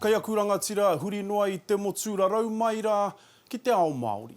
Kei aku rangatira huri noa i te motu rarau mai rā ki te ao Māori.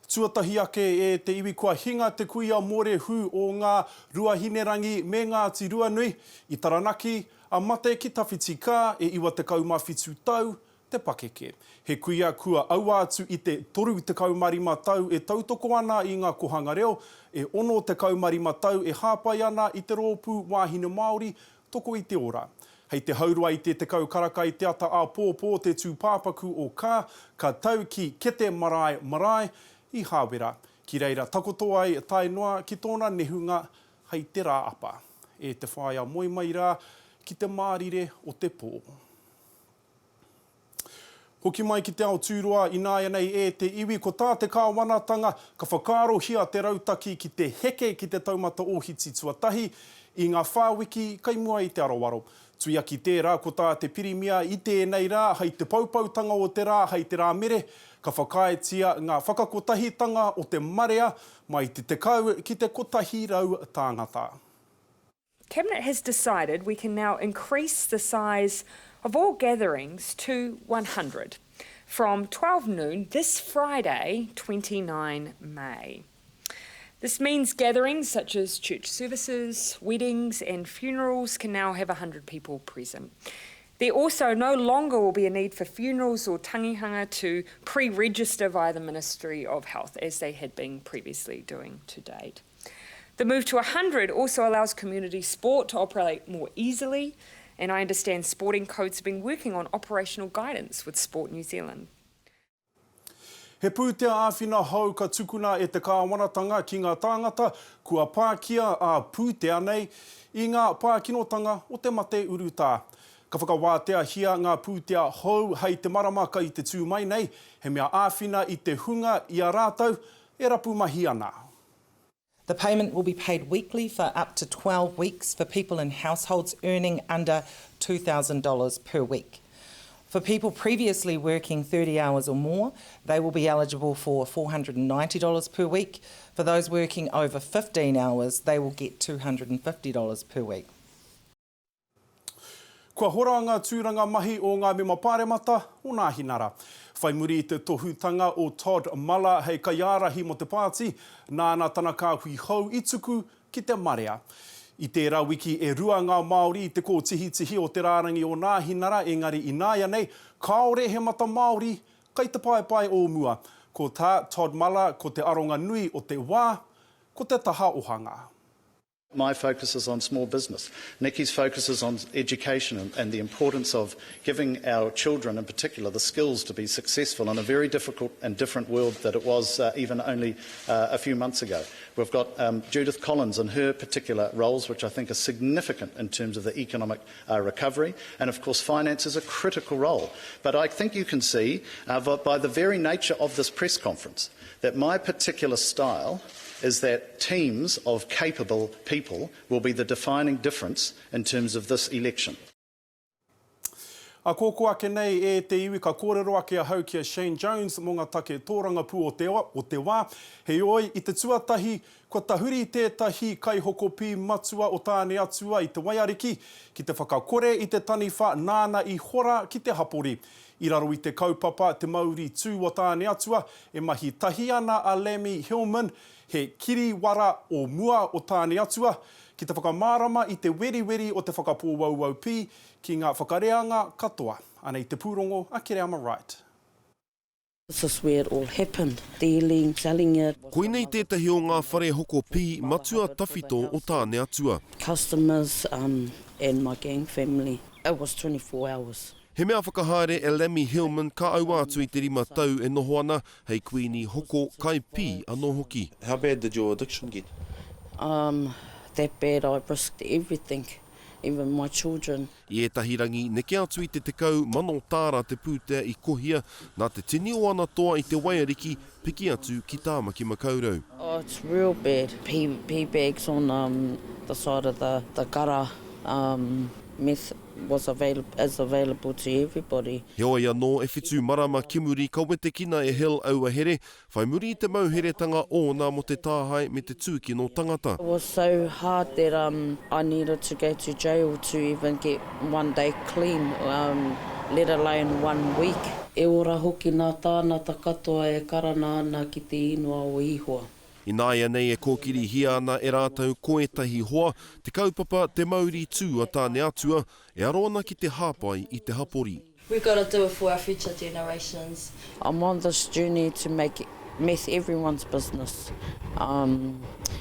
Tuatahi ake e te iwi kua hinga te kuia mōrehu o ngā Ruahinerangi me Ngāti Ruanui i Taranaki, a mate ki tawhiti ka e 97 tau te pakeke. He kuia kua aua atu i te 35 tau e tautoko ana i ngā kohanga reo, e 65 tau e hāpai ana i te rōpū Wāhine Māori Toko i te Ora. Hei te haurua i te 10 karaka i te ata āpōpō te tūpāpaku o Ka, ka tau ki Kete Marae Marae i Hāwera, ki reira takoto ai tae noa ki tōna nehunga hei te Rāapa. E te whaea moe mai rā ki te mārire o te pō. Hoki mai ki te ao tūroa ināianei e te iwi, ko tā te kāwanatanga ka whakaarohia te rautaki ki te heke ki te taumata ōhiti tuatahi i ngā whā wiki kai mua i te aroaro. Tuiaki tērā ko tā te Pirimia i tēnei rā hei te poupoutanga o te rā hei te Rāmere ka whakaaetia ngā whakakotahitanga o te marea mai te 10 ki te 100 tāngata. Cabinet has decided we can now increase the size of all gatherings to 100 from 12 noon this Friday, 29 May. This means gatherings such as church services, weddings and funerals can now have 100 people present. There also no longer will be a need for funerals or tangihanga to pre-register via the Ministry of Health as they had been previously doing to date. The move to 100 also allows community sport to operate more easily, and I understand sporting codes have been working on operational guidance with Sport New Zealand. He pūtea āwhina hou ka tukuna e te kāwanatanga ki ngā tāngata kua pākia ā-pūtea nei i ngā pākinotanga o te mate urutā. Ka whakawāteahia ngā pūtea hou hei te marama kai te tū mai nei, he mea āwhina i te hunga i a rātou e rapu mahi ana. The payment will be paid weekly for up to 12 weeks for people in households earning under $2,000 per week. For people previously working 30 hours or more, they will be eligible for $490 per week. For those working over 15 hours, they will get $250 per week. Kua hora ngā tūranga mahi o ngā mema pāremata o Nāhinara. Whai muri i te tohutanga o Todd Muller hei kaiārahi mō te pāti, nāna tana kāhui hou i tuku ki te marea. I tērā wiki e rua ngā Māori i te kōtihitihi o te rārangi o Nāhinara engari ināianei kāore he mata Māori kai te paepae o mua. Ko tā Todd Muller ko te aronga nui o te wā, ko te taha ohanga. My focus is on small business. Nikki's focus is on education and, and the importance of giving our children in particular the skills to be successful in a very difficult and different world that it was uh, even only uh, a few months ago. We've got um, Judith Collins and her particular roles, which I think are significant in terms of the economic uh, recovery. And of course, finance is a critical role. But I think you can see uh, by the very nature of this press conference that my particular style is that teams of capable people will be the defining difference in terms of this election. A kōkō ake nei e te iwi ka kōrero ake ahau ki a Shane Jones mō ngā take tōrangapū o te o te wā. Heoi, i te tuatahi, kua tahuri tētahi kaihoko pī matua o Tāneatua i te waiariki ki te whakakore i te taniwha nāna i hora ki te hapori. I raro i te kaupapa Te Mauri Tū o Tāneatua, e mahi tahi ana a Lammy Hillman, he kiriwara o mua o Tāneatua, ki te whakamārama i te weriweri o te whakapōauau pī ki ngā whakareanga katoa. Anei te pūrongo a Kereama Wright. This is where it all happened, dealing, selling it. Koinei tētahi o ngā whare hoko pī matua tawhito o Tāneatua. Customers and my gang family, it was 24 hours. He mea whakahaere e Lammy Hillman ka aua atu i te rima tau e noho ana hei kuini hoko kai pī anō hoki. How bad did your addiction get? Um, that bad I risked everything, even my children. I ētahi rangi, neke atu i te 10,000 tāra te pūtea i kohia nā te tini o ana toa i te waiariki piki atu ki Tāmaki Makaurau. Oh it's real bad, pee pee bags on um the side of the the gutter, um meth was available is available to everybody. Heoi anō, e whitu marama ki muri ka wetekina e Hill aua here, whai muri i te mauheretanga ōna mō te tāhae me te tūkino tangata. It was so hard that um I needed to go to jail to even get one day clean um. let alone one week. E ora hoki nā tānata katoa e karana ana ki te inoa o Ihoa. Ināianei e kōkirihia ana e rātou ko ētahi hoa te kaupapa Te Mauri Tū a Tāneatua e aro ana ki te hāpai i te hapori. We've gotta do it for our future generations. I'm on this journey to make meth everyone's business. Um,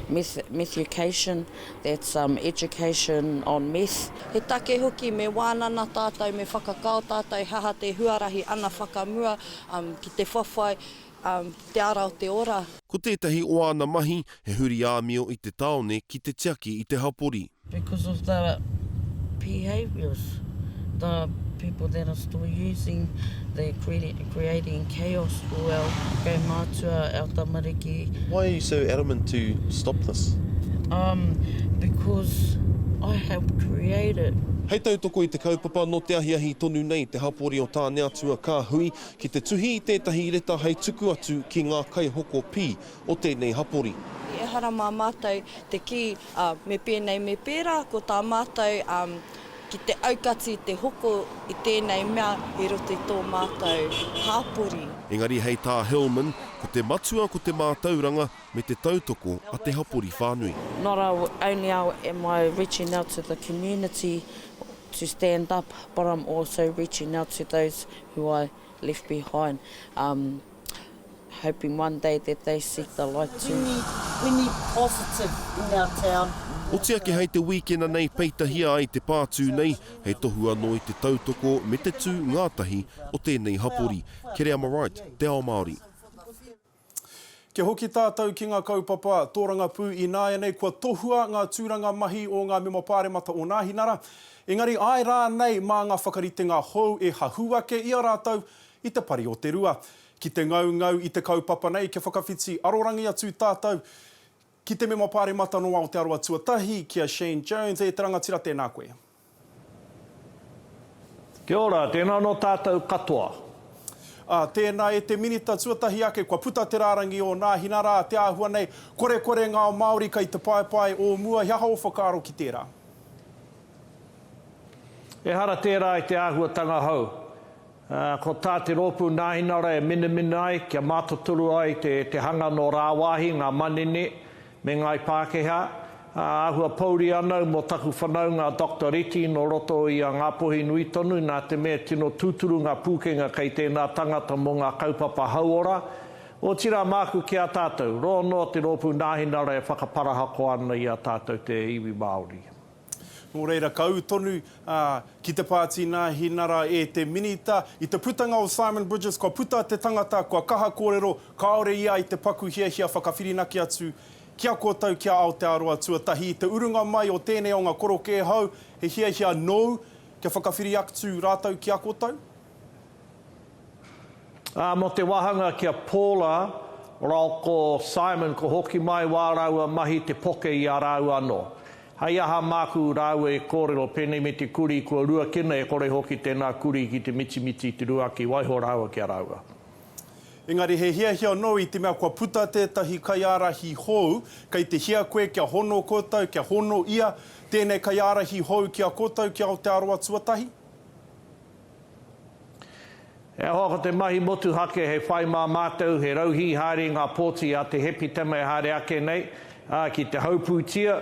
meth, methucation, that's um, education on meth. He take hoki me wānana tātou, me whakakao tātou he aha te huarahi ana whakamua um, ki te whawhai um, ki te ara o te ora. Ko tētahi o āna mahi, he huri āmio i te tāone ki te tiaki i te hapori. Because of the behaviours, the people that are still using, they're creating chaos for our kaumātua, our tamariki. Why are you so adamant to stop this? Um, because I helped create it. Hei tautoko i te kaupapa, nō te ahiahi tonu nei te hapori o Tāneatua ka hui ki te tuhi i tētahi reta hei tuku atu ki ngā kaihoko pī o tēnei hapori. Ehara mā mātou te kī, ā, me pēnei me pērā, ko tā mātou, ā, ki te aukati i te hoko i tēnei mea i roto i tō mātou hāpori. Engari hei tā Hillman, ko te matua ko te mātauranga me te tautoko a te hapori whānui. Not only am I reaching out to the community to stand up, but I'm also reaching out to those who I left behind, um, hoping one day that they seek the light too. We need, we need positive in our town. Oti ake hei te wīkena nei peitahia ai te pātū nei, hei tohu anō i te tautoko me te tū ngātahi o tēnei hapori. Kereama Wright, Te Ao Māori. Kia hoki tātou ki ngā kaupapa tōrangapū ināianei, kua tohua ngā tūranga mahi o ngā mema pāremata o Nāhinara, engari āe rānei mā ngā whakaritenga hou e hahū ake i a rātou i te pari o te rua. Ki te ngaungau i te kaupapa nei kia whakawhiti arorangi atu tātou ki te mema pāremata nō Aotearoa tuatahi, ki a Shane Jones. E te rangatira tēnā koe. Kia ora, tēnā anō tātou katoa. Ā, tēnā e te Minita tuatahi ake kua puta te rārangi o Nāhinara, te āhua nei, korekore ngā Māori kei te paepae o mua, he aha ō whakaaro ki tērā? Ehara tērā i te āhuatanga hou. Ā, ko tā te rōpū Nāhinara e minamina ai, kia mātotoru ai te, te hanga nō rāwāhi, ngā manene, me ngāi Pākehā. Ā, āhua pouri ana au mō taku whanaunga a Doctor Reti nō roto i a Ngāpuhi nui tonu, nā te mea tino tūturu ngā pūkenga kei tēnā tangata mō ngā kaupapa hauora. Otirā māku ki a tātou, roa noa te rōpū Nāhinara e whakaparahako ana i a tātou te iwi Māori. Nō reira, ka ū tonu ki te Pāti Nāhinara e te Minita. I te putanga o Simon Bridges, kua puta te tangata, kua kaha kōrero, kāore ia i te paku hiahia whakawhirinaki atu ki a koutou, ki a Aotearoa tuatahi. I te urunga mai o tēnei o ngā korokē hou, he hiahia nōu kia whakawhiriaktu rātou ki a koutou? Ā, mō te wāhanga ki a Paula rāo ko Simon ko hoki mai wā rāua mahi te poke i a rāua anō. Hei aha māku rāua e kōrero pēnei me te kurī kua ruakina e kore hoki tēnā kurī ki te mitimiti i te ruaki, waiho rāua ki a rāua. Engari he hiahia nōu i te mea kua puta tētahi kaiārahi hou, kei te hia koe kia hono koutou, kia hono ia tēnei kaiārahi hou ki a koutou ki Aotearoa tuatahi? E hoa ko te mahi motuhake hei whai mā mātou, he rauhī haere i ngā pōti a te Hepitema e haere ake nei, ā, ki te haupūtia,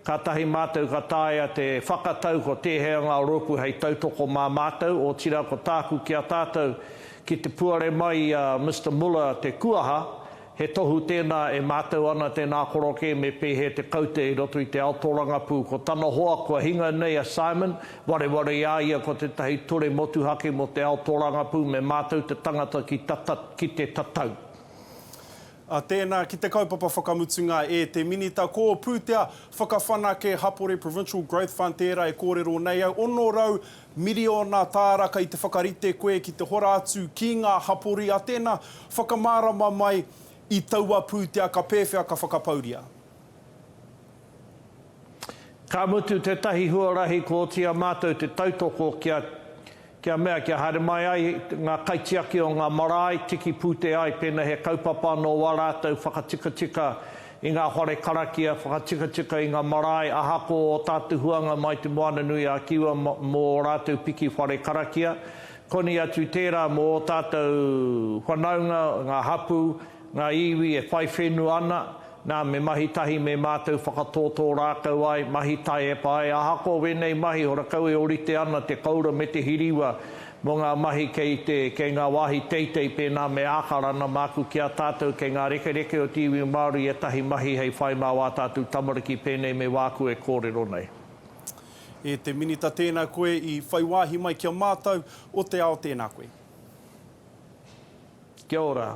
kātahi mātou ka taea te whakatau ko tēhea ngā rōpū hei tautoko mā mātou, otirā ko tāku ki a tātou, ki te puare mai i a Mister Muller te kuaha, He tohu tēnā e mātau ana tēnā korokē me pēhea te kaute i roto i te ao tōrangapū. Ko tana hoa kua hinga nei a Simon, wareware i a ia ko tētahi ture motuhake mō te ao tōrangapū me mātau te tangata ki ki te tatau. A tēnā ki te kaupapa whakamutunga e te Minita, ko Pūtea Whakawhanake Hapori Provincial Growth Fund tērā e kōrero nei au, 600 Miriona tāra kei te whakarite koe ki te hora atu ki ngā hapori a tēnā, whakamārama mai i taua pūtea ka pēwhea ka whakapauria. Ka mutu tētahi huarahi kua oti a mātou te tautoko kia kia mea kia haere mai ai ngā kaitiaki o ngā marae, tiki pūtea ai pēnā he kaupapa anō wā rātou whakatikatika i ngā whare karakia, whakatikatika i ngā marae, ahakoa ō tātou huanga mai Te Moananui-a-Kiwa mō ō rātou piki whare karakia. Koni atu tērā mō ō tātou whanaunga, ngā hapū, ngā iwi e whai whenua ana, nā, me mahi tahi me mātou whakatōtō rākau ai, mahi taiepa ai, ahakoa wēnei mahi horakau e ōrite ana te koura me te hiriwa mō ngā mahi kei te, kei ngā wāhi teitei pēnā me Ākarana, māku ki a tātou kei ngā rekereke o te iwi Māori ētahi mahi hei whai mā wā tātou tamariki pēnei me wāku e kōrero nei. E te Minita tēnā koe i whai wāhi mai ki a mātou o te ao tēnā koe. Kia ora.